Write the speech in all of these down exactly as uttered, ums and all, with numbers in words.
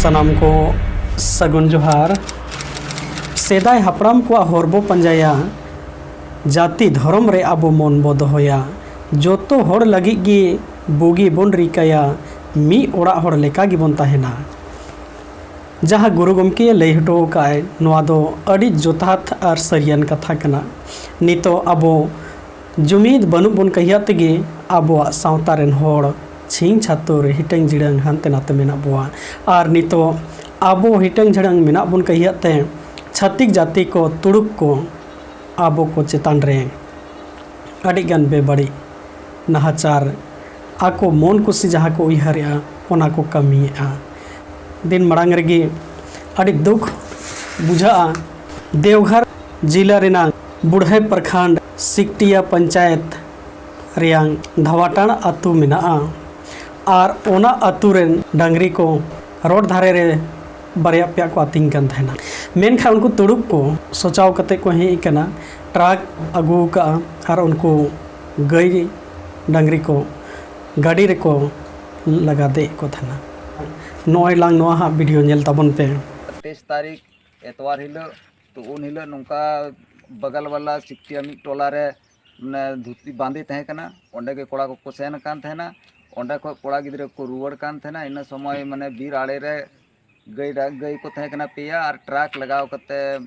ᱥᱟᱱᱟᱢ ᱠᱚ ᱥᱟᱹᱜᱩᱱ ᱡᱚᱦᱟᱨ᱾ ᱥᱮᱫᱟᱭ ᱦᱟᱯᱲᱟᱢ ᱠᱚᱣᱟᱜ ᱦᱚᱨ ᱵᱚ ᱯᱟᱸᱡᱟᱭᱟ, ᱡᱟᱹᱛᱤ ᱫᱷᱚᱨᱚᱢ ᱨᱮ ᱟᱵᱚ ᱢᱚᱱ ᱵᱚ ᱫᱚᱦᱚᱭᱟ᱾ ᱡᱚᱛᱚ ᱦᱚᱲ ᱞᱟᱹᱜᱤᱫ ᱜᱮ ᱵᱩᱜᱤ ᱵᱚᱱ ᱨᱤᱠᱟᱹᱭᱟ, ᱢᱤᱫ ᱚᱲᱟᱜ ᱦᱚᱲ ᱞᱮᱠᱟ ᱜᱮᱵᱚᱱ ᱛᱟᱦᱮᱱᱟ᱾ ᱡᱟᱦᱟᱸ ᱜᱩᱨᱩ ᱜᱚᱢᱠᱮ ᱞᱟᱹᱭ ᱦᱚᱴᱚ ᱟᱠᱟᱫᱼᱟᱭ, ᱱᱚᱣᱟ ᱫᱚ ᱟᱹᱰᱤ ᱡᱚᱛᱷᱟᱛ ᱟᱨ ᱥᱟᱹᱨᱤᱭᱟᱱ ᱠᱟᱛᱷᱟ ᱠᱟᱱᱟ᱾ ᱱᱤᱛᱚᱜ ᱟᱵᱚ ᱡᱩᱢᱤᱫ ᱵᱟᱹᱱᱩᱜ ᱵᱚᱱ ᱠᱟᱹᱦᱤᱭᱟᱜ ᱛᱮᱜᱮ ᱟᱵᱚᱣᱟᱜ ᱥᱟᱶᱛᱟ ᱨᱮᱱ ᱦᱚᱲ ᱪᱷᱤᱝ ᱪᱷᱟᱹᱛᱩᱨ, ᱦᱤᱴᱟᱹᱝ ᱡᱷᱤᱲᱟᱹᱝ ᱦᱟᱱᱛᱮ ᱱᱟᱛᱮ ᱢᱮᱱᱟᱜ ᱵᱚᱣᱟ᱾ ᱟᱨ ᱱᱤᱛᱚᱜ ᱟᱵᱚ ᱦᱤᱴᱟᱹᱝ ᱡᱷᱤᱲᱟᱹᱝ ᱢᱮᱱᱟᱜ ᱵᱚᱱ ᱠᱟᱹᱦᱤᱭᱟᱜ ᱛᱮ ᱪᱷᱟᱹᱛᱤᱠ ᱡᱟᱹᱛᱤ ᱠᱚ, ᱛᱩᱲᱩᱠ ᱠᱚ ᱟᱵᱚ ᱠᱚ ᱪᱮᱛᱟᱱ ᱨᱮ ᱟᱹᱰᱤᱜᱟᱱ ᱵᱮᱵᱟᱹᱲᱤᱡ ᱱᱟᱦᱟᱪᱟᱨ, ᱟᱠᱚ ᱢᱚᱱ ᱠᱩᱥᱤ ᱡᱟᱦᱟᱸ ᱠᱚ ᱩᱭᱦᱟᱹᱨᱮᱜᱼᱟ, ᱚᱱᱟ ᱠᱚ ᱠᱟᱹᱢᱤᱭᱮᱜᱼᱟ᱾ ᱫᱤᱱ ᱢᱟᱲᱟᱝ ᱨᱮᱜᱮ ᱟᱹᱰᱤ ᱫᱩᱠ ᱵᱩᱡᱷᱟᱹᱜᱼᱟ, ᱫᱮᱣᱜᱷᱚᱨ ᱡᱤᱞᱟ ᱨᱮᱱᱟᱜ ᱵᱩᱲᱦᱟᱹᱭ ᱯᱨᱚᱠᱷᱚᱸᱰ ᱥᱤᱠᱴᱤᱭᱟ ᱯᱚᱧᱪᱟᱭᱮᱛ ᱨᱮᱭᱟᱝ ᱫᱷᱟᱣᱟᱴᱟᱲ ᱟᱹᱛᱩ ᱢᱮᱱᱟᱜᱼᱟ᱾ ᱟᱨ ᱚᱱᱟ ᱟᱹᱛᱩ ᱨᱮᱱ ᱰᱟᱝᱨᱤ ᱠᱚ ᱨᱳᱰ ᱫᱷᱟᱨᱮ ᱨᱮ ᱵᱟᱨᱭᱟ ᱯᱮᱭᱟ ᱠᱚ ᱟᱹᱛᱤᱧ ᱠᱟᱱ ᱛᱟᱦᱮᱱᱟ᱾ ᱢᱮᱱᱠᱷᱟᱱ ᱩᱱᱠᱩ ᱛᱩᱲᱩᱠ ᱠᱚ ᱥᱚᱪᱟᱣ ᱠᱟᱛᱮ ᱠᱚ ᱦᱮᱡ ᱟᱠᱟᱱᱟ, ᱴᱨᱟᱠ ᱟᱹᱜᱩ ᱟᱠᱟᱫᱼᱟ ᱟᱨ ᱩᱱᱠᱩ ᱜᱟᱹᱭ ᱰᱟᱝᱨᱤ ᱠᱚ ᱜᱟᱹᱰᱤ ᱨᱮᱠᱚ ᱞᱟᱜᱟ ᱫᱮᱡ ᱠᱚ ᱛᱟᱦᱮᱱᱟ᱾ ᱱᱚᱜᱼᱚᱭ ᱞᱟᱝ ᱱᱚᱣᱟ ᱦᱟᱸᱜ ᱵᱷᱤᱰᱤᱭᱳ ᱧᱮᱞ ᱛᱟᱵᱚᱱ ᱯᱮ᱾ ᱛᱮᱭᱤᱥ ᱛᱟᱹᱨᱤᱠᱷ ᱮᱛᱣᱟᱨ ᱦᱤᱞᱳᱜ, ᱛᱚ ᱩᱱ ᱦᱤᱞᱳᱜ ᱱᱚᱝᱠᱟ ᱵᱟᱜᱟᱞ ᱵᱟᱞᱟ ᱥᱤᱠᱴᱤᱭᱟ ᱢᱤᱫ ᱴᱚᱞᱟ ᱨᱮ ᱢᱟᱱᱮ ᱫᱷᱩᱛᱤ ᱵᱟᱸᱫᱮ ᱛᱟᱦᱮᱸ ᱠᱟᱱᱟ, ᱚᱸᱰᱮ ᱜᱮ ᱠᱚᱲᱟ ᱠᱚᱠᱚ ᱥᱮᱱ ᱟᱠᱟᱱ ᱛᱟᱦᱮᱱᱟ᱾ ᱚᱸᱰᱮ ᱠᱷᱚᱱ ᱠᱚᱲᱟ ᱜᱤᱫᱽᱨᱟᱹ ᱠᱚ ᱨᱩᱣᱟᱹᱲ ᱠᱟᱱ ᱛᱟᱦᱮᱱᱟ᱾ ᱤᱱᱟᱹ ᱥᱚᱢᱚᱭ ᱢᱟᱱᱮ ᱵᱤᱨ ᱟᱲᱮ ᱨᱮ ᱜᱟᱹᱭ ᱰᱟ-, ᱜᱟᱹᱭ ᱠᱚ ᱛᱟᱦᱮᱸ ᱠᱟᱱᱟ ᱯᱮᱭᱟ, ᱟᱨ ᱴᱨᱟᱠ ᱞᱟᱜᱟᱣ ᱠᱟᱛᱮ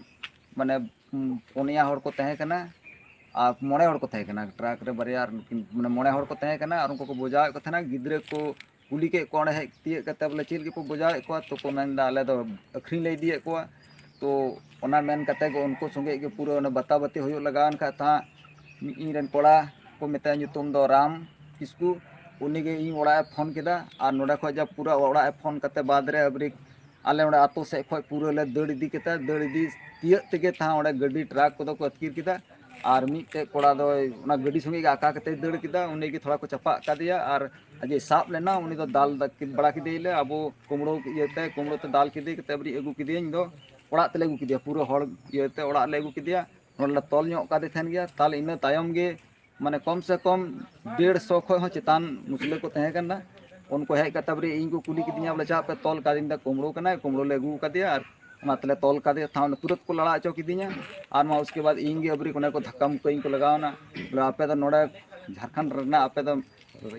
ᱢᱟᱱᱮ, ᱩᱢ, ᱯᱩᱱᱭᱟ ᱦᱚᱲ ᱠᱚ ᱛᱟᱦᱮᱸ ᱠᱟᱱᱟ ᱟᱨ ᱢᱚᱬᱮ ᱦᱚᱲ ᱠᱚ ᱛᱟᱦᱮᱸ ᱠᱟᱱᱟ᱾ ᱴᱨᱟᱠ ᱨᱮ ᱵᱟᱨᱭᱟ ᱟᱨ ᱱᱩᱠᱤᱱ, ᱢᱟᱱᱮ, ᱢᱚᱬᱮ ᱦᱚᱲ ᱠᱚ ᱛᱟᱦᱮᱸ ᱠᱟᱱᱟ ᱟᱨ ᱩᱱᱠᱩ ᱠᱚ ᱵᱚᱡᱟᱣᱮᱫ ᱠᱚ ᱛᱟᱦᱮᱱᱟ᱾ ᱜᱤᱫᱽᱨᱟᱹ ᱠᱚ ᱠᱩᱞᱤ ᱠᱮᱫ ᱠᱚᱣᱟ ᱚᱸᱰᱮ ᱦᱮᱡ ᱛᱤᱭᱟᱹᱜ ᱠᱟᱛᱮ, ᱵᱚᱞᱮ, "ᱪᱮᱫ ᱞᱟᱹᱜᱤᱫ ᱯᱮ ᱵᱚᱡᱟᱣᱮᱫ ᱠᱚᱣᱟ?" ᱛᱚ ᱠᱚ ᱢᱮᱱᱫᱟ, "ᱟᱞᱮ ᱫᱚ ᱟᱹᱠᱷᱨᱤᱧ ᱞᱮ ᱤᱫᱤᱭᱮᱫ ᱠᱚᱣᱟ᱾" ᱛᱚ ᱚᱱᱟ ᱢᱮᱱ ᱠᱟᱛᱮ ᱜᱮ ᱩᱱᱠᱩ ᱥᱚᱸᱜᱮ ᱜᱮ ᱯᱩᱨᱟᱹ ᱚᱱᱟ ᱵᱟᱛᱟ ᱵᱟᱹᱛᱤ ᱦᱩᱭᱩᱜ ᱞᱟᱜᱟᱣ ᱮᱱ ᱠᱷᱟᱡ ᱛᱟᱦᱮᱸᱫ, ᱢᱤᱫ ᱤᱧ ᱨᱮᱱ ᱠᱚᱲᱟ ᱠᱚ ᱢᱮᱛᱟᱭᱟ, ᱧᱩᱛᱩᱢ ᱫᱚ ᱨᱟᱢ ᱠᱤᱥᱠᱩ, ᱩᱱᱤ ᱜᱮ ᱤᱧ ᱚᱲᱟᱜ ᱮ ᱯᱷᱳᱱ ᱠᱮᱫᱟ᱾ ᱟᱨ ᱱᱚᱰᱮ ᱠᱷᱚᱡ ᱡᱟ ᱯᱩᱨᱟᱹ ᱚᱲᱟᱜ ᱮ ᱯᱷᱳᱱ ᱠᱟᱛᱮ ᱵᱟᱫᱽ ᱨᱮ ᱟᱵᱨᱤᱠ ᱟᱞᱮ ᱚᱸᱰᱮ ᱟᱛᱳ ᱥᱮᱫ ᱠᱷᱚᱡ ᱯᱩᱨᱟᱹ ᱞᱮ ᱫᱟᱹᱲ ᱤᱫᱤ ᱠᱮᱫᱟ᱾ ᱫᱟᱹᱲ ᱤᱫᱤ ᱛᱤᱭᱟᱹᱜ ᱛᱮᱜᱮ ᱛᱟᱦᱮᱸ ᱚᱸᱰᱮ ᱜᱟᱹᱰᱤ ᱴᱨᱟᱠ ᱠᱚᱫᱚ ᱠᱚ ᱟᱹᱛᱠᱤᱨ ᱠᱮᱫᱟ᱾ ᱟᱨ ᱢᱤᱫᱴᱮᱡ ᱠᱚᱲᱟ ᱫᱚᱭ ᱚᱱᱟ ᱜᱟᱹᱰᱤ ᱥᱚᱸᱜᱮ ᱜᱮ ᱟᱠᱟ ᱠᱟᱛᱮᱭ ᱫᱟᱹᱲ ᱠᱮᱫᱟ᱾ ᱩᱱᱤ ᱜᱮ ᱛᱷᱚᱲᱟ ᱠᱚ ᱪᱟᱯᱟᱜ ᱠᱟᱫᱮᱭᱟ ᱟᱨ ᱟᱡᱮ ᱥᱟᱵ ᱞᱮᱱᱟ, ᱩᱱᱤ ᱫᱚ ᱫᱟᱞ ᱵᱟᱲᱟ ᱠᱮᱫᱮᱭᱟᱞᱮ ᱟᱵᱚ ᱠᱩᱢᱲᱳ ᱤᱭᱟᱹᱛᱮ, ᱠᱩᱢᱲᱳ ᱛᱮ ᱫᱟᱞ ᱠᱮᱫᱮ ᱠᱟᱛᱮ ᱟᱹᱵᱨᱤ ᱟᱹᱜᱩ ᱠᱮᱫᱮᱭᱟ᱾ ᱤᱧ ᱫᱚ ᱚᱲᱟᱜ ᱛᱮᱞᱮ ᱟᱹᱜᱩ ᱠᱮᱫᱮᱭᱟ, ᱯᱩᱨᱟᱹ ᱦᱚᱲ ᱤᱭᱟᱹᱛᱮ ᱚᱲᱟᱜ ᱞᱮ ᱟᱹᱜᱩ ᱠᱮᱫᱮᱭᱟ᱾ ᱱᱚᱰᱮ ᱞᱮ ᱛᱚᱞ ᱧᱚᱜ ᱠᱟᱫᱮ ᱛᱟᱦᱮᱱ ᱜᱮᱭᱟ᱾ ᱛᱟᱦᱞᱮ ᱤᱱᱟᱹ ᱛᱟᱭᱚᱢ ᱜᱮ ᱢᱟᱱᱮ ᱠᱚᱢ ᱥᱮ ᱠᱚᱢ ᱰᱮᱲᱥᱚ ᱠᱷᱚᱡ ᱦᱚᱸ ᱪᱮᱛᱟᱱ ᱢᱩᱥᱞᱟᱹ ᱠᱚ ᱛᱟᱦᱮᱸ ᱠᱟᱱᱟ᱾ ᱩᱱᱠᱩ ᱦᱮᱡ ᱠᱟᱛᱮ ᱵᱚᱞᱮ ᱤᱧ ᱠᱚ ᱠᱩᱞᱤ ᱠᱤᱫᱤᱧᱟ, ᱵᱚᱞᱮ, "ᱪᱟ ᱯᱮ ᱛᱚᱞ ᱠᱟᱫᱤᱧ ᱫᱟ, ᱠᱩᱢᱵᱽᱲᱩ ᱠᱟᱱᱟᱭ, ᱠᱩᱢᱵᱽᱲᱩ ᱞᱮ ᱟᱹᱜᱩ ᱠᱟᱫᱮᱭᱟ ᱟᱨ ᱚᱱᱟ ᱛᱮᱞᱮ ᱛᱚᱞ ᱠᱟᱫᱮᱭᱟ", ᱛᱟᱣ ᱛᱩᱨᱟᱹᱛ ᱠᱚ ᱞᱟᱲᱟ ᱦᱚᱪᱚ ᱠᱤᱫᱤᱧᱟ᱾ ᱟᱨ ᱢᱟ ᱩᱥᱠᱮ ᱵᱟᱫ ᱤᱧ ᱜᱮ ᱟᱵᱨᱤ ᱚᱱᱮ ᱠᱚ ᱫᱷᱟᱠᱠᱟ ᱢᱩᱠᱠᱟᱹᱧ ᱠᱚ ᱞᱟᱜᱟᱣ ᱮᱱᱟ, ᱵᱚᱞᱮ, "ᱟᱯᱮ ᱫᱚ ᱱᱚᱰᱮ ᱡᱷᱟᱲᱠᱷᱚᱸᱰ ᱨᱮᱱᱟᱜ ᱟᱯᱮ ᱫᱚ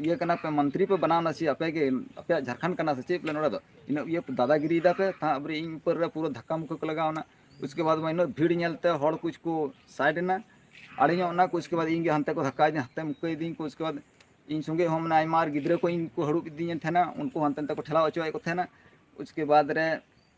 ᱤᱭᱟᱹ ᱠᱟᱱᱟ ᱯᱮ, ᱢᱚᱱᱛᱨᱤ ᱯᱮ ᱵᱮᱱᱟᱣ ᱮᱱᱟ ᱥᱮ ᱟᱯᱮ ᱜᱮ, ᱟᱯᱮᱭᱟᱜ ᱡᱷᱟᱲᱠᱷᱚᱸᱰ ᱠᱟᱱᱟ ᱥᱮ ᱪᱮᱫ?" ᱵᱚᱞᱮ, ᱱᱚᱰᱮ ᱫᱚ ᱤᱱᱟᱹ ᱤᱭᱟᱹ ᱫᱟᱫᱟᱜᱤᱨᱤᱭ ᱫᱟ ᱯᱮ, ᱛᱟᱦᱮᱸ ᱟᱵᱨᱤ ᱤᱧ ᱩᱯᱚᱨ ᱨᱮ ᱯᱩᱨᱟᱹ ᱫᱷᱟᱠᱠᱟ ᱢᱩᱠᱠᱟᱹ ᱠᱚ ᱞᱟᱜᱟᱣ ᱮᱱᱟ᱾ ᱩᱥᱠᱮ ᱵᱟᱫ ᱢᱟ ᱤᱱᱟᱹᱜ ᱵᱷᱤᱲ ᱧᱮᱞᱛᱮ ᱦᱚᱲ ᱠᱩᱪ ᱠᱚ ᱥᱟᱭᱤᱰ ᱮᱱᱟ, ᱟᱲᱮ ᱧᱚᱜ ᱮᱱᱟ ᱠᱚ᱾ ᱩᱥᱠᱮ ᱵᱟᱫ ᱤᱧ ᱜᱮ ᱦᱟᱱᱛᱮ ᱠᱚ ᱫᱷᱟᱠᱠᱟᱭᱤᱫᱤᱧ, ᱦᱟᱱᱛᱮ ᱢᱩᱠᱟᱹᱭᱤᱫᱤᱧ ᱠᱚ᱾ ᱩᱥᱠᱮ ᱵᱟᱫ ᱤᱧ ᱥᱚᱸᱜᱮ ᱦᱚᱸ ᱢᱟᱱᱮ ᱟᱭᱢᱟ ᱟᱨ ᱜᱤᱫᱽᱨᱟᱹ ᱠᱚ ᱤᱧ ᱠᱚ ᱦᱟᱹᱲᱩᱵ ᱤᱫᱤᱧ ᱛᱟᱦᱮᱱᱟ, ᱩᱱᱠᱩ ᱦᱟᱱᱛᱮ ᱱᱟᱛᱮ ᱠᱚ ᱴᱷᱮᱞᱟᱣ ᱦᱚᱪᱚᱭᱮᱫ ᱠᱚ ᱛᱟᱦᱮᱱᱟ᱾ ᱩᱥᱠᱮ ᱵᱟᱫ ᱨᱮ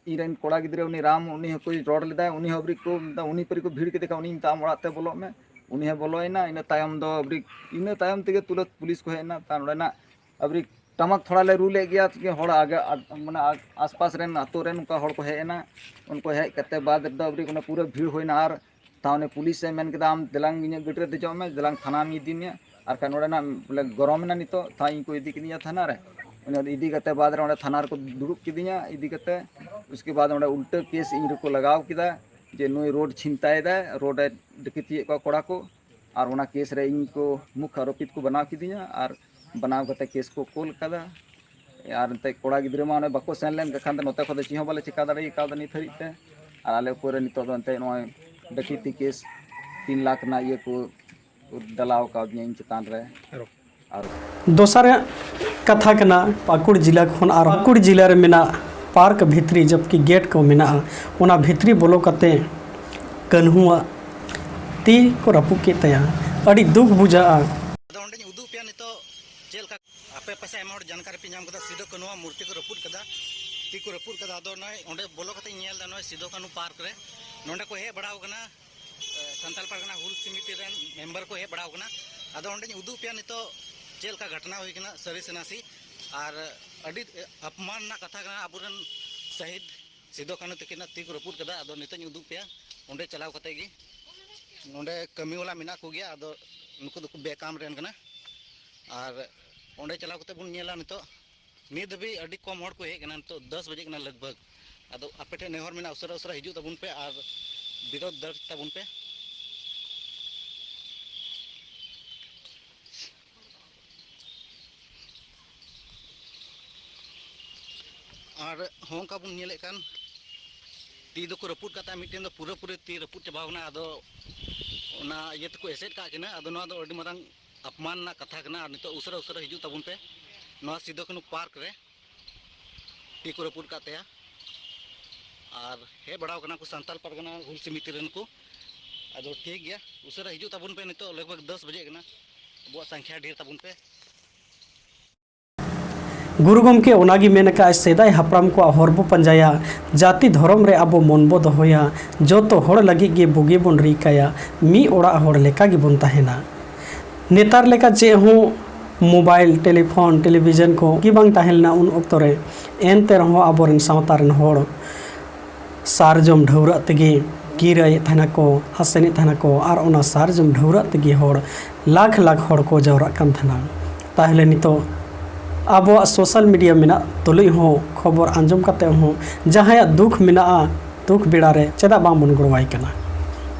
ᱤᱧ ᱨᱮᱱ ᱠᱚᱲᱟ ᱜᱤᱫᱽᱨᱟᱹ ᱩᱱᱤ ᱨᱟᱢ, ᱩᱱᱤ ᱦᱚᱸᱠᱚ ᱨᱚᱲ ᱞᱮᱫᱟ, ᱩᱱᱤ ᱦᱚᱸ ᱟᱹᱵᱨᱤ ᱠᱚ ᱢᱮᱛᱟ-, ᱩᱱᱤ ᱯᱟᱹᱨᱤ ᱠᱚ ᱵᱷᱤᱲ ᱠᱮᱫᱮ ᱠᱷᱟᱱ ᱩᱱᱤ ᱢᱮᱛᱟᱜ ᱟᱢ ᱚᱲᱟᱜ ᱛᱮ ᱵᱚᱞᱚᱜ ᱢᱮ, ᱩᱱᱤ ᱦᱚᱸ ᱵᱚᱞᱚᱭᱮᱱᱟ᱾ ᱤᱱᱟᱹ ᱛᱟᱭᱚᱢ ᱫᱚ ᱟᱹᱵᱨᱤ, ᱤᱱᱟᱹ ᱛᱟᱭᱚᱢ ᱛᱮᱜᱮ ᱛᱩᱨᱟᱹᱛ ᱯᱩᱞᱤᱥ ᱠᱚ ᱦᱮᱡ ᱮᱱᱟ᱾ ᱛᱟᱨ ᱱᱚᱰᱮᱱᱟᱜ ᱟᱹᱵᱨᱤ ᱴᱟᱢᱟᱠ ᱛᱷᱚᱲᱟ ᱞᱮ ᱨᱩ ᱞᱮᱫ ᱜᱮᱭᱟ, ᱦᱚᱲ ᱟᱜᱮ ᱟᱫ-, ᱢᱟᱱᱮ ᱟ-, ᱟᱥᱯᱟᱥ ᱨᱮᱱ ᱟᱛᱳ ᱨᱮᱱ ᱚᱱᱠᱟ ᱦᱚᱲ ᱠᱚ ᱦᱮᱡ ᱮᱱᱟ, ᱩᱱᱠᱩ ᱦᱮᱡ ᱠᱟᱛᱮ ᱵᱟᱫ ᱨᱮᱫᱚ ᱟᱹᱵᱨᱤ ᱚᱱᱟ ᱯᱩᱨᱟᱹ ᱵᱷᱤᱲ ᱦᱩᱭᱱᱟ᱾ ᱟᱨ ᱛᱟᱦᱚᱸ ᱩᱱᱤ ᱯᱩᱞᱤᱥ ᱮ ᱢᱮᱱ ᱠᱮᱫᱟ, "ᱟᱢ ᱫᱮᱞᱟᱝ ᱤᱧᱟᱹᱜ ᱜᱟᱹᱰᱤ ᱨᱮ ᱫᱮᱡᱚᱜ ᱢᱮ, ᱫᱮᱞᱟᱝ ᱛᱷᱟᱱᱟᱢ ᱤᱫᱤ ᱢᱮᱭᱟ, ᱟᱨ ᱠᱷᱟᱱ ᱱᱚᱰᱮᱱᱟᱜ ᱵᱚᱞᱮ ᱜᱚᱨᱚᱢ ᱮᱱᱟ ᱱᱤᱛᱚᱜ", ᱛᱟᱦᱚᱸ ᱤᱧ ᱠᱚ ᱤᱫᱤ ᱠᱤᱫᱤᱧᱟ ᱛᱷᱟᱱᱟ ᱨᱮ᱾ ᱚᱱᱟ ᱤᱫᱤ ᱠᱟᱛᱮ ᱵᱟᱫ ᱨᱮ ᱚᱸᱰᱮ ᱛᱷᱟᱱᱟ ᱨᱮᱠᱚ ᱫᱩᱲᱩᱵ ᱠᱤᱫᱤᱧᱟ᱾ ᱤᱫᱤ ᱠᱟᱛᱮ ᱩᱥᱠᱮ ᱵᱟᱫ ᱚᱸᱰᱮ ᱩᱞᱴᱟᱹ ᱠᱮᱥ ᱤᱧ ᱨᱮᱠᱚ ᱞᱟᱜᱟᱣ ᱠᱮᱫᱟ ᱡᱮ ᱱᱩᱭ ᱨᱳᱰ ᱪᱷᱤᱱᱛᱟᱭᱮᱫᱟᱭ, ᱨᱳᱰ ᱮ ᱰᱟᱹᱠᱟᱹᱛᱤᱭᱮᱫ ᱠᱚᱣᱟ ᱠᱚᱲᱟ ᱠᱚ, ᱟᱨ ᱚᱱᱟ ᱠᱮᱥ ᱨᱮ ᱤᱧ ᱠᱚ ᱢᱩᱠᱷ ᱟᱨᱳᱯᱤᱛ ᱠᱚ ᱵᱮᱱᱟᱣ ᱠᱤᱫᱤᱧᱟ ᱟᱨ ᱵᱮᱱᱟᱣ ᱠᱟᱛᱮ ᱠᱮᱥ ᱠᱚ ᱠᱳᱞ ᱠᱟᱫᱟ᱾ ᱟᱨ ᱮᱱᱛᱮ ᱠᱚᱲᱟ ᱜᱤᱫᱽᱨᱟᱹ ᱢᱟ ᱚᱸᱰᱮ ᱵᱟᱠᱚ ᱥᱮᱱ ᱞᱮᱱ ᱠᱷᱟᱱ ᱫᱚ ᱱᱚᱛᱮ ᱠᱷᱚᱱ ᱫᱚ ᱪᱮᱫ ᱦᱚᱸ ᱵᱟᱞᱮ ᱪᱮᱠᱟ ᱫᱟᱲᱮ ᱠᱟᱣᱫᱟ ᱱᱤᱛ ᱦᱟᱹᱨᱤᱡ ᱛᱮ᱾ ᱟᱨ ᱟᱞᱮ ᱩᱯᱚᱨ ᱨᱮ ᱱᱤᱛᱚᱜ ᱫᱚ ᱮᱱᱛᱮ ᱱᱚᱜᱼᱚᱭ ᱰᱟᱹᱠᱤᱛᱤ ᱠᱮᱥ ᱛᱤᱱ ᱞᱟᱠᱷ ᱨᱮᱱᱟᱜ ᱤᱭᱟᱹ ᱠᱚ ᱰᱟᱞᱟᱣ ᱠᱟᱣᱫᱤᱧᱟ ᱤᱧ ᱪᱮᱛᱟᱱ ᱨᱮ᱾ ᱟᱨ ᱫᱚᱥᱟᱨᱟᱜ ᱠᱟᱛᱷᱟ ᱠᱟᱱᱟ, ᱯᱟᱹᱠᱩᱲ ᱡᱤᱞᱟ ᱠᱷᱚᱱ ᱟᱨ ᱯᱟᱹᱠᱩᱲ ᱡᱤᱞᱟ ᱨᱮ ᱢᱮᱱᱟᱜ ᱯᱟᱨᱠ ᱵᱷᱤᱛᱨᱤ, ᱡᱚᱵᱠᱤ ᱜᱮᱴ ᱠᱚ ᱢᱮᱱᱟᱜᱼᱟ, ᱚᱱᱟ ᱵᱷᱤᱛᱨᱤ ᱵᱚᱞᱚ ᱠᱟᱛᱮ ᱠᱟᱹᱱᱦᱩᱣᱟᱜ ᱛᱤ ᱠᱚ ᱨᱟᱹᱯᱩᱫ ᱠᱮᱫ ᱛᱟᱭᱟ᱾ ᱟᱹᱰᱤ ᱫᱩᱠ ᱵᱩᱡᱷᱟᱹᱜᱼᱟ᱾ ᱟᱫᱚ ᱚᱸᱰᱮᱧ ᱩᱫᱩᱜ ᱯᱮᱭᱟ ᱱᱤᱛᱚᱜ ᱪᱮᱫ ᱞᱮᱠᱟ᱾ ᱟᱯᱮ ᱯᱟᱥᱮ ᱟᱭᱢᱟ ᱦᱚᱲ ᱡᱟᱱᱠᱟᱨᱤ ᱯᱮ ᱧᱟᱢ ᱠᱟᱫᱟ, ᱥᱤᱫᱩ ᱠᱟᱹᱱᱦᱩᱣᱟᱜ ᱢᱩᱨᱛᱤ ᱠᱚ ᱨᱟᱹᱯᱩᱫ ᱠᱟᱫᱟ, ᱛᱤ ᱠᱚ ᱨᱟᱹᱯᱩᱫ ᱠᱟᱫᱟ᱾ ᱟᱫᱚ ᱱᱚᱜᱼᱚᱭ ᱚᱸᱰᱮ ᱵᱚᱞᱚ ᱠᱟᱛᱮᱧ ᱧᱮᱞ ᱮᱫᱟ ᱱᱚᱜᱼᱚᱭ ᱥᱤᱫᱩ ᱠᱟᱹᱱᱦᱩ ᱯᱟᱨᱠ ᱨᱮ ᱱᱚᱸᱰᱮ ᱠᱚ ᱦᱮᱡ ᱵᱟᱲᱟᱣ ᱠᱟᱱᱟ᱾ ᱥᱟᱱᱛᱟᱲ ᱯᱟᱨᱜᱟᱱᱟ ᱦᱩᱞ ᱥᱚᱢᱤᱛᱤ ᱨᱮᱱ ᱢᱮᱢᱵᱟᱨ ᱠᱚ ᱦᱮᱡ ᱵᱟᱲᱟᱣ ᱠᱟᱱᱟ᱾ ᱟᱫᱚ ᱚᱸᱰᱮᱧ ᱩᱫᱩᱜ ᱯᱮᱭᱟ ᱱᱤᱛᱚᱜ ᱪᱮᱫ ᱞᱮᱠᱟ ᱜᱷᱚᱴᱱᱟ ᱦᱩᱭ ᱠᱟᱱᱟ ᱥᱟᱹᱨᱤ ᱥᱮ ᱱᱟᱥᱮ᱾ ᱟᱨ ᱟᱹᱰᱤ ᱟᱯᱢᱟᱱ ᱨᱮᱱᱟᱜ ᱠᱟᱛᱷᱟ ᱠᱟᱱᱟ, ᱟᱵᱚᱨᱮᱱ ᱥᱟᱹᱦᱤᱫ ᱥᱤᱫᱩ ᱠᱟᱹᱱᱦᱩ ᱛᱟᱹᱠᱤᱱᱟᱜ ᱛᱤ ᱠᱚ ᱨᱟᱹᱯᱩᱫ ᱠᱟᱫᱟ᱾ ᱟᱫᱚ ᱱᱤᱛᱚᱜ ᱤᱧ ᱩᱫᱩᱜ ᱯᱮᱭᱟ ᱚᱸᱰᱮ ᱪᱟᱞᱟᱣ ᱠᱟᱛᱮ ᱜᱮ᱾ ᱱᱚᱸᱰᱮ ᱠᱟᱹᱢᱤ ᱣᱟᱞᱟ ᱢᱮᱱᱟᱜ ᱠᱚᱜᱮᱭᱟ, ᱟᱫᱚ ᱱᱩᱠᱩ ᱫᱚᱠᱚ ᱵᱮᱠᱟᱢ ᱨᱮᱱ ᱠᱟᱱᱟ᱾ ᱟᱨ ᱚᱸᱰᱮ ᱪᱟᱞᱟᱣ ᱠᱟᱛᱮ ᱵᱚᱱ ᱧᱮᱞᱟ ᱱᱤᱛᱚᱜ ᱱᱤᱛ ᱫᱷᱟᱹᱵᱤᱡ ᱟᱹᱰᱤ ᱠᱚᱢ ᱦᱚᱲ ᱠᱚ ᱦᱮᱡ ᱠᱟᱱᱟ, ᱱᱤᱛᱚᱜ ᱫᱚᱥ ᱵᱟᱡᱮ ᱠᱟᱱᱟ ᱞᱟᱜᱽ ᱵᱷᱟᱜᱽ᱾ ᱟᱫᱚ ᱟᱯᱮ ᱴᱷᱮᱱ ᱱᱮᱦᱚᱨ ᱢᱮᱱᱟᱜᱼᱟ, ᱩᱥᱟᱹᱨᱟ ᱩᱥᱟᱹᱨᱟ ᱦᱤᱡᱩᱜ ᱛᱟᱵᱚᱱ ᱯᱮ ᱟᱨ ᱵᱤᱨᱳᱫᱷ ᱫᱟᱹᱲ ᱛᱟᱵᱚᱱ ᱯᱮ᱾ ᱟᱨ ᱦᱚᱸ ᱚᱱᱠᱟ ᱵᱚᱱ ᱧᱮᱞᱮᱫ ᱠᱟᱱ, ᱛᱤ ᱫᱚᱠᱚ ᱨᱟᱹᱯᱩᱫ ᱠᱟᱜ ᱛᱟᱭᱟ, ᱢᱤᱫᱴᱮᱱ ᱫᱚ ᱯᱩᱨᱟᱹᱯᱩᱨᱤ ᱛᱤ ᱨᱟᱹᱯᱩᱫ ᱪᱟᱵᱟᱣ ᱠᱟᱱᱟ᱾ ᱟᱫᱚ ᱚᱱᱟ ᱤᱭᱟᱹ ᱛᱮᱠᱚ ᱮᱥᱮᱫ ᱠᱟᱜ ᱠᱤᱱᱟ᱾ ᱟᱫᱚ ᱱᱚᱣᱟ ᱫᱚ ᱟᱹᱰᱤ ᱢᱟᱨᱟᱝ ᱟᱯᱢᱟᱱ ᱨᱮᱱᱟᱜ ᱠᱟᱛᱷᱟ ᱠᱟᱱᱟ᱾ ᱟᱨ ᱱᱤᱛᱚᱜ ᱩᱥᱟᱹᱨᱟ ᱩᱥᱟᱹᱨᱟ ᱦᱤᱡᱩᱜ ᱛᱟᱵᱚᱱ ᱯᱮ ᱱᱚᱣᱟ ᱥᱤᱫᱩ ᱠᱟᱹᱱᱦᱩ ᱯᱟᱨᱠ ᱨᱮ᱾ ᱛᱤ ᱠᱚ ᱨᱟᱹᱯᱩᱫ ᱠᱟᱜ ᱛᱟᱭᱟ᱾ ᱟᱨ ᱦᱮᱡ ᱵᱟᱲᱟᱣ ᱠᱟᱱᱟ ᱠᱚ ᱥᱟᱱᱛᱟᱞ ᱯᱟᱨᱜᱟᱱᱟ ᱦᱩᱞ ᱥᱚᱢᱤᱛᱤ ᱨᱮᱱ ᱠᱚ᱾ ᱟᱫᱚ ᱴᱷᱤᱠ ᱜᱮᱭᱟ, ᱩᱥᱟᱹᱨᱟ ᱦᱤᱡᱩᱜ ᱛᱟᱵᱚᱱ ᱯᱮ, ᱱᱤᱛᱚᱜ ᱞᱟᱜᱽ ᱵᱷᱟᱜᱽ ᱫᱚᱥ ᱵᱟᱡᱮ ᱠᱟᱱᱟ᱾ ᱟᱵᱚᱣᱟᱜ ᱥᱚᱝᱠᱷᱭᱟ ᱰᱷᱮᱨ ᱛᱟᱵᱚᱱ ᱯᱮ᱾ ᱜᱩᱨᱩ ᱜᱚᱢᱠᱮ ᱚᱱᱟᱜᱮ ᱢᱮᱱ ᱟᱠᱟᱫᱼᱟᱭ, ᱥᱮᱫᱟᱭ ᱦᱟᱯᱲᱟᱢ ᱠᱚᱣᱟᱜ ᱦᱚᱨ ᱵᱚ ᱯᱟᱸᱡᱟᱭᱟ, ᱡᱟᱹᱛᱤ ᱫᱷᱚᱨᱚᱢ ᱨᱮ ᱟᱵᱚ ᱢᱚᱱ ᱵᱚ ᱫᱚᱦᱚᱭᱟ, ᱡᱚᱛᱚ ᱦᱚᱲ ᱞᱟᱹᱜᱤᱫ ᱜᱮ ᱵᱩᱜᱤ ᱵᱚᱱ ᱨᱤᱠᱟᱹᱭᱟ, ᱢᱤᱫ ᱚᱲᱟᱜ ᱦᱚᱲ ᱞᱮᱠᱟ ᱜᱮᱵᱚᱱ ᱛᱟᱦᱮᱱᱟ᱾ ᱱᱮᱛᱟᱨ ᱞᱮᱠᱟ ᱪᱮᱫ ᱦᱚᱸ ᱢᱳᱵᱟᱭᱤᱞ, ᱴᱮᱞᱤᱯᱷᱳᱱ, ᱴᱮᱞᱤᱵᱷᱤᱡᱚᱱ ᱠᱚ ᱜᱮ ᱵᱟᱝ ᱛᱟᱦᱮᱸ ᱞᱮᱱᱟ ᱩᱱ ᱚᱠᱛᱚ ᱨᱮ᱾ ᱮᱱᱛᱮ ᱨᱮᱦᱚᱸ ᱟᱵᱚᱨᱮᱱ ᱥᱟᱶᱛᱟ ᱨᱮᱱ ᱦᱚᱲ ᱥᱟᱨᱡᱚᱢ ᱰᱷᱟᱹᱣᱨᱟᱹᱜ ᱛᱮᱜᱮ ᱜᱤᱨᱟᱹᱭᱮᱫ ᱛᱟᱦᱮᱱᱟᱠᱚ, ᱟᱥᱮᱱᱮᱫ ᱛᱟᱦᱮᱱᱟᱠᱚ, ᱟᱨ ᱚᱱᱟ ᱥᱟᱨᱡᱚᱢ ᱰᱷᱟᱹᱣᱨᱟᱹᱜ ᱛᱮᱜᱮ ᱦᱚᱲ ᱞᱟᱠᱷ ᱞᱟᱠᱷ ᱦᱚᱲ ᱠᱚ ᱡᱟᱣᱨᱟᱜ ᱠᱟᱱ ᱛᱟᱦᱮᱱᱟ᱾ ᱛᱟᱦᱚᱞᱮ ᱱᱤᱛᱚᱜ ᱟᱵᱚᱣᱟᱜ ᱥᱳᱥᱟᱞ ᱢᱤᱰᱤᱭᱟ ᱢᱮᱱᱟᱜ ᱛᱩᱞᱩᱡ ᱦᱚᱸ ᱠᱷᱚᱵᱚᱨ ᱟᱸᱡᱚᱢ ᱠᱟᱛᱮ ᱦᱚᱸ ᱡᱟᱦᱟᱸᱭᱟᱜ ᱫᱩᱠ ᱢᱮᱱᱟᱜᱼᱟ, ᱫᱩᱠ ᱵᱮᱲᱟ ᱨᱮ ᱪᱮᱫᱟᱜ ᱵᱟᱝ ᱵᱚᱱ ᱜᱚᱲᱚᱣᱟᱭ ᱠᱟᱱᱟ?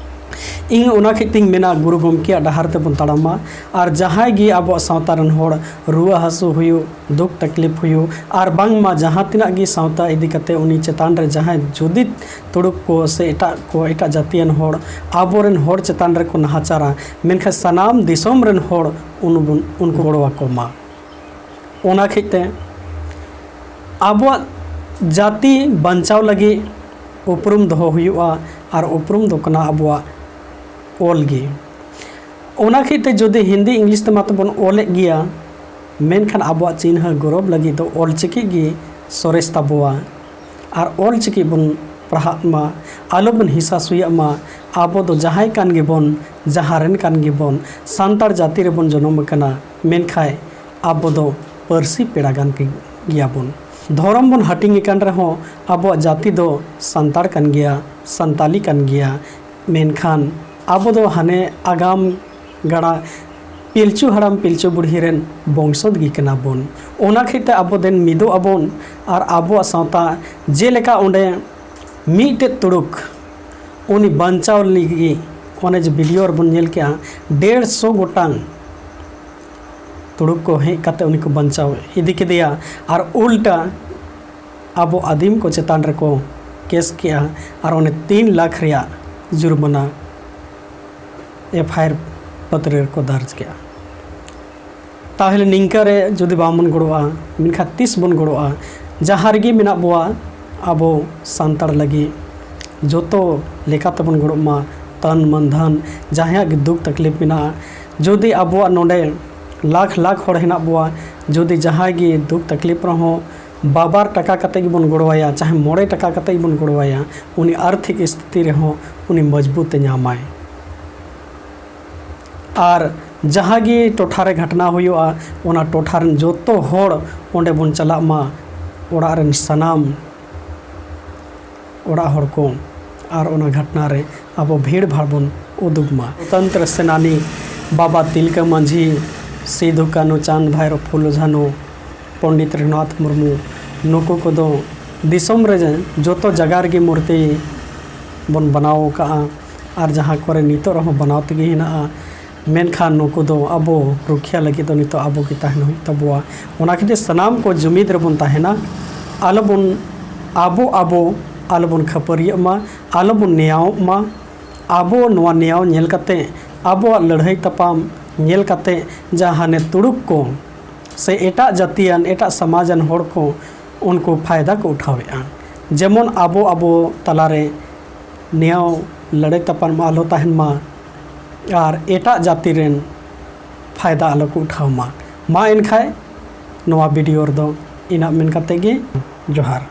ᱤᱧ ᱚᱱᱟ ᱠᱷᱟᱹᱛᱤᱨ ᱛᱤᱧ ᱢᱮᱱᱟ, ᱜᱩᱨᱩ ᱜᱚᱢᱠᱮᱭᱟᱜ ᱰᱟᱦᱟᱨ ᱛᱮᱵᱚᱱ ᱛᱟᱲᱟᱢ ᱢᱟ᱾ ᱟᱨ ᱡᱟᱦᱟᱸᱭ ᱜᱮ ᱟᱵᱚᱣᱟᱜ ᱥᱟᱶᱛᱟ ᱨᱮᱱ ᱦᱚᱲ ᱨᱩᱣᱟᱹ ᱦᱟᱹᱥᱩ ᱦᱩᱭᱩᱜ, ᱫᱩᱠ ᱛᱟᱠᱞᱤᱯ ᱦᱩᱭᱩᱜ, ᱟᱨ ᱵᱟᱝᱢᱟ ᱡᱟᱦᱟᱸ ᱛᱤᱱᱟᱹᱜ ᱜᱮ ᱥᱟᱶᱛᱟ ᱤᱫᱤ ᱠᱟᱛᱮ ᱩᱱᱤ ᱪᱮᱛᱟᱱ ᱨᱮ ᱡᱟᱦᱟᱸᱭ ᱡᱩᱫᱤ ᱛᱩᱲᱩᱠ ᱠᱚ ᱥᱮ ᱮᱴᱟᱜ ᱠᱚ, ᱮᱴᱟᱜ ᱡᱟᱹᱛᱤᱭᱟᱱ ᱦᱚᱲ ᱟᱵᱚᱨᱮᱱ ᱦᱚᱲ ᱪᱮᱛᱟᱱ ᱨᱮᱠᱚ ᱱᱟᱦᱟᱪᱟᱨᱟ, ᱢᱮᱱᱠᱷᱟᱱ ᱥᱟᱱᱟᱢ ᱫᱤᱥᱚᱢ ᱨᱮᱱ ᱦᱚᱲ ᱩᱱᱵᱚᱱ, ᱩᱱᱠᱩ ᱜᱚᱲᱚ ᱟᱠᱚ ᱢᱟ᱾ ᱚᱱᱟ ᱠᱷᱟᱹᱛᱤᱨ ᱛᱮ ᱟᱵᱚᱣᱟᱜ ᱡᱟᱹᱛᱤ ᱵᱟᱧᱪᱟᱣ ᱞᱟᱹᱜᱤᱫ ᱩᱯᱨᱩᱢ ᱫᱚᱦᱚ ᱦᱩᱭᱩᱜᱼᱟ, ᱟᱨ ᱩᱯᱨᱩᱢ ᱫᱚ ᱠᱟᱱᱟ ᱟᱵᱚᱣᱟᱜ ᱚᱞ ᱜᱮ᱾ ᱚᱱᱟ ᱠᱷᱟᱹᱛᱤᱨ ᱛᱮ ᱡᱩᱫᱤ ᱦᱤᱱᱫᱤ, ᱤᱝᱞᱤᱥ ᱛᱮ ᱢᱟᱛᱚ ᱵᱚᱱ ᱚᱞᱮᱫ ᱜᱮᱭᱟ, ᱢᱮᱱᱠᱷᱟᱱ ᱟᱵᱚᱣᱟᱜ ᱪᱤᱱᱦᱟᱹ ᱜᱚᱨᱚᱵᱽ ᱞᱟᱹᱜᱤᱫ ᱫᱚ ᱚᱞ ᱪᱤᱠᱤ ᱜᱮ ᱥᱚᱨᱮᱥ ᱛᱟᱵᱚᱣᱟ᱾ ᱟᱨ ᱚᱞ ᱪᱤᱠᱤ ᱵᱚᱱ ᱯᱟᱲᱦᱟᱜ ᱢᱟ, ᱟᱞᱚ ᱵᱚᱱ ᱦᱤᱥᱟ ᱥᱩᱭᱟᱜ ᱢᱟ᱾ ᱟᱵᱚ ᱫᱚ ᱡᱟᱦᱟᱸᱭ ᱠᱟᱱ ᱜᱮᱵᱚᱱ, ᱡᱟᱦᱟᱸ ᱨᱮᱱ ᱠᱟᱱ ᱜᱮᱵᱚᱱ, ᱥᱟᱱᱛᱟᱲ ᱡᱟᱹᱛᱤ ᱨᱮᱵᱚᱱ ᱡᱚᱱᱚᱢ ᱟᱠᱟᱱᱟ, ᱢᱮᱱᱠᱷᱟᱱ ᱟᱵᱚ ᱫᱚ ᱯᱟᱹᱨᱥᱤ ᱯᱮᱲᱟ ᱜᱟᱱ ᱜᱮᱭᱟᱵᱚᱱ᱾ ᱫᱷᱚᱨᱚᱢ ᱵᱚᱱ ᱦᱟᱹᱴᱤᱧ ᱟᱠᱟᱱ ᱨᱮᱦᱚᱸ ᱟᱵᱚᱣᱟᱜ ᱡᱟᱹᱛᱤ ᱫᱚ ᱥᱟᱱᱛᱟᱲ ᱠᱟᱱ ᱜᱮᱭᱟ, ᱥᱟᱱᱛᱟᱞᱤ ᱠᱟᱱ ᱜᱮᱭᱟ᱾ ᱢᱮᱱᱠᱷᱟᱱ ᱟᱵᱚ ᱫᱚ ᱦᱟᱱᱮ ᱟᱜᱟᱢ ᱜᱟᱲᱟ ᱯᱤᱞᱪᱩ ᱦᱟᱲᱟᱢ ᱯᱤᱞᱪᱩ ᱵᱩᱲᱦᱤ ᱨᱮᱱ ᱵᱚᱝᱥᱚ ᱜᱮ ᱠᱟᱱᱟ ᱵᱚᱱ᱾ ᱚᱱᱟ ᱠᱷᱟᱹᱛᱤᱨ ᱛᱮ ᱟᱵᱚ ᱫᱮᱱ ᱢᱤᱫᱚᱜ ᱟᱵᱚᱱ᱾ ᱟᱨ ᱟᱵᱚᱣᱟᱜ ᱥᱟᱶᱛᱟ ᱡᱮᱞᱮᱠᱟ ᱚᱸᱰᱮ ᱢᱤᱫᱴᱮᱡ ᱛᱩᱲᱩᱠ ᱩᱱᱤ ᱵᱟᱧᱪᱟᱣ ᱞᱟᱹᱜᱤᱫ, ᱚᱱᱮ ᱡᱮ ᱵᱷᱤᱰᱤᱭᱳ ᱨᱮᱵᱚᱱ ᱧᱮᱞ ᱠᱮᱜᱼᱟ, ᱰᱮᱲ ᱥᱚ ᱜᱚᱴᱟᱝ ᱛᱩᱲᱩᱠ ᱠᱚ ᱦᱮᱡ ᱠᱟᱛᱮ ᱩᱱᱤ ᱠᱚ ᱵᱟᱧᱪᱟᱣ ᱤᱫᱤ ᱠᱮᱫᱮᱭᱟ᱾ ᱟᱨ ᱩᱞᱴᱟ ᱟᱵᱚ ᱟᱹᱫᱤᱢ ᱠᱚ ᱪᱮᱛᱟᱱ ᱨᱮᱠᱚ ᱠᱮᱥ ᱠᱮᱜᱼᱟ ᱟᱨ ᱚᱱᱮ ᱛᱤᱱ ᱞᱟᱠᱷ ᱨᱮᱭᱟᱜ ᱡᱩᱨᱢᱟᱱᱟ ᱮᱯᱷ ᱟᱭ ᱟᱨ ᱯᱚᱛᱨᱤ ᱨᱮᱠᱚ ᱫᱟᱨᱡᱽ ᱠᱮᱜᱼᱟ᱾ ᱛᱟᱦᱚᱞᱮ ᱱᱤᱝᱠᱟᱹ ᱨᱮ ᱡᱩᱫᱤ ᱵᱟᱝᱵᱚᱱ ᱜᱚᱲᱚᱜᱼᱟ, ᱢᱮᱱᱠᱷᱟᱱ ᱛᱤᱥ ᱵᱚᱱ ᱜᱚᱲᱚᱜᱼᱟ? ᱡᱟᱦᱟᱸ ᱨᱮᱜᱮ ᱢᱮᱱᱟᱜ ᱵᱚᱣᱟ ᱟᱵᱚ ᱥᱟᱱᱛᱟᱲ ᱞᱟᱹᱜᱤᱫ ᱡᱚᱛᱚ ᱞᱮᱠᱟ ᱛᱮᱵᱚᱱ ᱜᱚᱲᱚᱜ ᱢᱟ, ᱛᱟᱱ ᱢᱟᱱ ᱫᱷᱟᱱ, ᱡᱟᱦᱟᱸᱭᱟᱜ ᱜᱮ ᱫᱩᱠ ᱛᱟᱠᱞᱤᱯ ᱢᱮᱱᱟᱜᱼᱟ᱾ ᱡᱩᱫᱤ ᱟᱵᱚᱣᱟᱜ ᱱᱚᱰᱮ ᱞᱟᱠᱷ ᱞᱟᱠᱷ ᱦᱚᱲ ᱦᱮᱱᱟᱜ ᱵᱚᱣᱟ, ᱡᱩᱫᱤ ᱡᱟᱦᱟᱸᱭ ᱜᱮ ᱫᱩᱠ ᱛᱟᱠᱞᱤᱯ ᱨᱮᱦᱚᱸ ᱵᱟᱵᱟᱨ ᱴᱟᱠᱟ ᱠᱟᱛᱮ ᱜᱮᱵᱚᱱ ᱜᱚᱲᱚᱣᱟᱭᱟ, ᱪᱟᱦᱮ ᱢᱚᱬᱮ ᱴᱟᱠᱟ ᱠᱟᱛᱮ ᱜᱮᱵᱚᱱ ᱜᱚᱲᱚᱣᱟᱭᱟ, ᱩᱱᱤ ᱟᱨᱛᱷᱤᱠ ᱥᱛᱷᱤᱛᱤ ᱨᱮᱦᱚᱸ ᱩᱱᱤ ᱢᱚᱡᱽᱵᱩᱛ ᱮ ᱧᱟᱢᱟᱭ᱾ ᱟᱨ ᱡᱟᱦᱟᱸ ᱜᱮ ᱴᱚᱴᱷᱟ ᱨᱮ ᱜᱷᱚᱴᱱᱟ ᱦᱩᱭᱩᱜᱼᱟ, ᱚᱱᱟ ᱴᱚᱴᱷᱟ ᱨᱮᱱ ᱡᱚᱛᱚ ᱦᱚᱲ ᱚᱸᱰᱮ ᱵᱚᱱ ᱪᱟᱞᱟᱜ ᱢᱟ, ᱚᱲᱟᱜ ᱨᱮᱱ ᱥᱟᱱᱟᱢ ᱚᱲᱟᱜ ᱦᱚᱲ ᱠᱚ, ᱟᱨ ᱚᱱᱟ ᱜᱷᱚᱴᱱᱟ ᱨᱮ ᱟᱵᱚ ᱵᱷᱤᱲ ᱵᱷᱟᱲ ᱵᱚᱱ ᱩᱫᱩᱜᱽ ᱢᱟ᱾ ᱥᱚᱛᱚᱱᱛᱨᱚ ᱥᱮᱱᱟᱱᱤ ᱵᱟᱵᱟ ᱛᱤᱞᱠᱟᱹ ᱢᱟᱹᱡᱷᱤ, ᱥᱤᱫᱷᱩ ᱠᱟᱹᱱᱦᱩ, ᱪᱟᱸᱫᱽ ᱵᱷᱟᱭᱨᱚ, ᱯᱷᱩᱞᱳ ᱡᱷᱟᱱᱳ, ᱯᱚᱱᱰᱤᱛ ᱨᱚᱜᱷᱩᱱᱟᱛᱷ ᱢᱩᱨᱢᱩ, ᱱᱩᱠᱩ ᱠᱚᱫᱚ ᱫᱤᱥᱚᱢ ᱨᱮ ᱡᱚᱛᱚ ᱡᱟᱭᱜᱟ ᱨᱮᱜᱮ ᱢᱩᱨᱛᱤ ᱵᱚᱱ ᱵᱮᱱᱟᱣ ᱟᱠᱟᱫᱼᱟ, ᱟᱨ ᱡᱟᱦᱟᱸ ᱠᱚᱨᱮ ᱱᱤᱛᱚᱜ ᱨᱮᱦᱚᱸ ᱵᱮᱱᱟᱣ ᱛᱮᱜᱮ ᱦᱮᱱᱟᱜᱼᱟ᱾ ᱢᱮᱱᱠᱷᱟᱱ ᱱᱩᱠᱩ ᱫᱚ ᱟᱵᱚ ᱨᱩᱠᱷᱤᱭᱟᱹ ᱞᱟᱹᱜᱤᱫ ᱫᱚ ᱱᱤᱛᱚᱜ ᱟᱵᱚ ᱜᱮ ᱛᱟᱦᱮᱱ ᱦᱩᱭᱩᱜ ᱛᱟᱵᱚᱣᱟ᱾ ᱚᱱᱟ ᱠᱷᱟᱹᱛᱤᱨ ᱥᱟᱱᱟᱢ ᱠᱚ ᱡᱩᱢᱤᱫ ᱨᱮᱵᱚᱱ ᱛᱟᱦᱮᱱᱟ, ᱟᱞᱚᱵᱚᱱ, ᱟᱵᱚ, ᱟᱵᱚ ᱟᱞᱚᱵᱚᱱ ᱠᱷᱟᱹᱯᱟᱹᱨᱤᱭᱟᱹᱜ ᱢᱟ, ᱟᱞᱚᱵᱚᱱ ᱱᱮᱭᱟᱣᱚᱜ ᱢᱟ᱾ ᱟᱵᱚ ᱱᱚᱣᱟ ᱱᱮᱭᱟᱣ ᱧᱮᱞ ᱠᱟᱛᱮ, ᱟᱵᱚᱣᱟᱜ ᱞᱟᱹᱲᱦᱟᱹᱭ ᱛᱟᱯᱟᱢ ᱧᱮᱞ ᱠᱟᱛᱮ, ᱡᱟᱦᱟᱸ ᱦᱟᱱᱮ ᱛᱩᱲᱩᱠ ᱠᱚ ᱥᱮ ᱮᱴᱟᱜ ᱡᱟᱹᱛᱤᱭᱟᱱ, ᱮᱴᱟᱜ ᱥᱚᱢᱟᱡᱟᱱ ᱦᱚᱲ ᱠᱚ ᱩᱱᱠᱩ ᱯᱷᱟᱭᱫᱟ ᱠᱚ ᱩᱴᱷᱟᱹᱣᱮᱫᱼᱟ᱾ ᱡᱮᱢᱚᱱ ᱟᱵᱚ, ᱟᱵᱚ ᱛᱟᱞᱟᱨᱮ ᱱᱮᱭᱟᱣ ᱞᱟᱹᱲᱦᱟᱹᱭ ᱛᱟᱯᱟᱢ ᱟᱞᱚ ᱛᱟᱦᱮᱱ ᱢᱟ ᱟᱨ ᱮᱴᱟᱜ ᱡᱟᱹᱛᱤ ᱨᱮᱱ ᱯᱷᱟᱭᱫᱟ ᱟᱞᱚ ᱠᱚ ᱩᱴᱷᱟᱹᱣ ᱢᱟ᱾ ᱢᱟ ᱮᱱᱠᱷᱟᱡ ᱱᱚᱣᱟ ᱵᱷᱤᱰᱤᱭᱳ ᱨᱮᱫᱚ ᱤᱱᱟᱹᱜ ᱢᱮᱱ ᱠᱟᱛᱮ ᱜᱮ ᱡᱚᱦᱟᱨ᱾